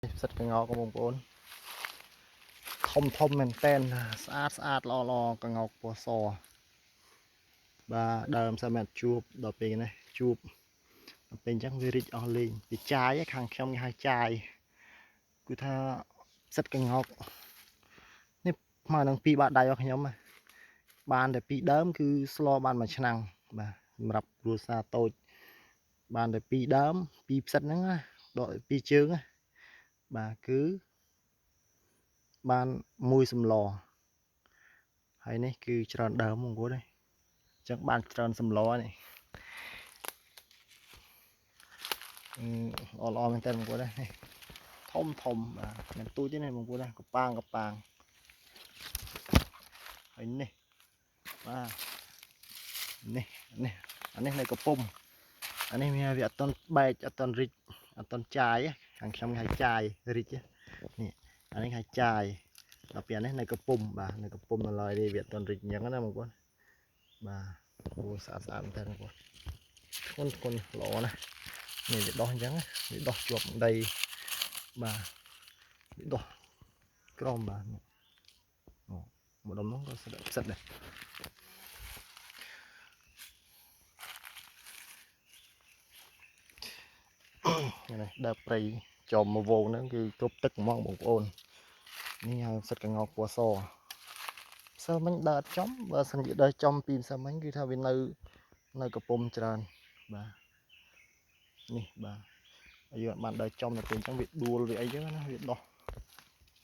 ផ្សិតកងោកបងប្អូនធំធំមែនតែនស្អាតស្អាតល្អល្អកងោកពណ៌សបាទដើមសម្រាប់ជួបដល់ពេលនេះជួបដល់ពេលអញ្ចឹងវារីកអស់លេងវាចាយខាងខ្ញុំគេហៅចាយគឺថាផ្សិតកងោកនេះមកនឹងពីរបាតដៃរបស់ខ្ញុំបានតែពីរដើមគឺស្លបានមួយឆ្នាំបាទសម្រាប់គ្រួសារតូចបានតែពីរដើមពីរផ្សិតហ្នឹងណាដកពីរជើងណាបាទគឺបានមួយសម្លហើយនេះគឺច្រើនដើមបងប្អូនអញ្ចឹងបានច្រើនសម្លនេះល្អល្អមែនតើបងប្អូននេះធំធំបាទមិនទូចទេណាបងប្អូនណាកប៉ាងកប៉ាងហើយនេះបាទនេះនេះអានេះនៅកំពុំអានេះវាអត់ទាន់បែកអត់ទាន់រិចអត់ទាន់ចាយខាងខ្ញុំគេហៅចាយរិចនេះអានេះហៅចាយដល់ពេលនេះនៅកំពុំបាទនៅកំពុំនៅឡើយទេវាអត់ទាន់រិចអញ្ចឹងណាបងប្អូនបាទអូស្អាតស្អាតមែនតើបងប្អូនធ្ងន់ធ្ងន់ល្អណាស់នេះវាដោះអញ្ចឹងវាដោះជាប់ដីបាទវាដោះក្រមបាទអូម្ដុំនោះក៏ស្ដិផ្សិតដែរនេះដើរព្រៃចំមកវងហ្នឹងគឺគ្រប់ទឹកហ្មងបងប្អូននេះហៅផ្សិតកងោកពណ៌សម្សិលមិញដើរចំបើសិនជាដើរចំពីម្សិលមិញគឺថាវានៅកំពុំច្រើនបាទនេះបាទយើងអត់បានដើរចំទៅពេលអញ្ចឹងវាដួលវាអីចឹងណាវាដោះ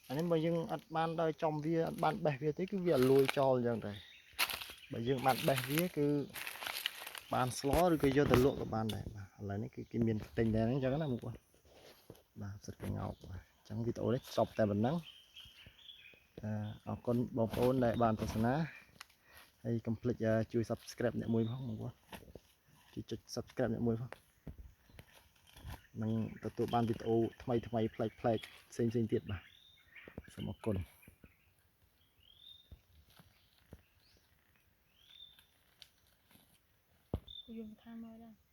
អានេះបើយើងអត់បានដើរចំវាអត់បានបេះវាទេគឺវាលួយចោលអញ្ចឹងដែរបើយើងបានបេះវាគឺបានស្លឬក៏យកទៅលក់ក៏បានដែរបាទឥឡូវនេះគឺគេមានទិញដែរអញ្ចឹងណាបងប្អូនបាទផ្សិតកងោកបាទអញ្ចឹងវីដេអូនេះចប់តែប៉ុណ្ណឹងអរគុណបងប្អូនដែលបានទស្សនាហើយកុំភ្លេចជួយ Subscribe អ្នកមួយផងបងប្អូនជួយចុច Subscribe អ្នកមួយផងនឹងទទួលបានវីដេអូថ្មីថ្មីប្លែកប្លែកផ្សេងផ្សេងទៀតបាទសូមអរគុណ យើងថាមកដែរ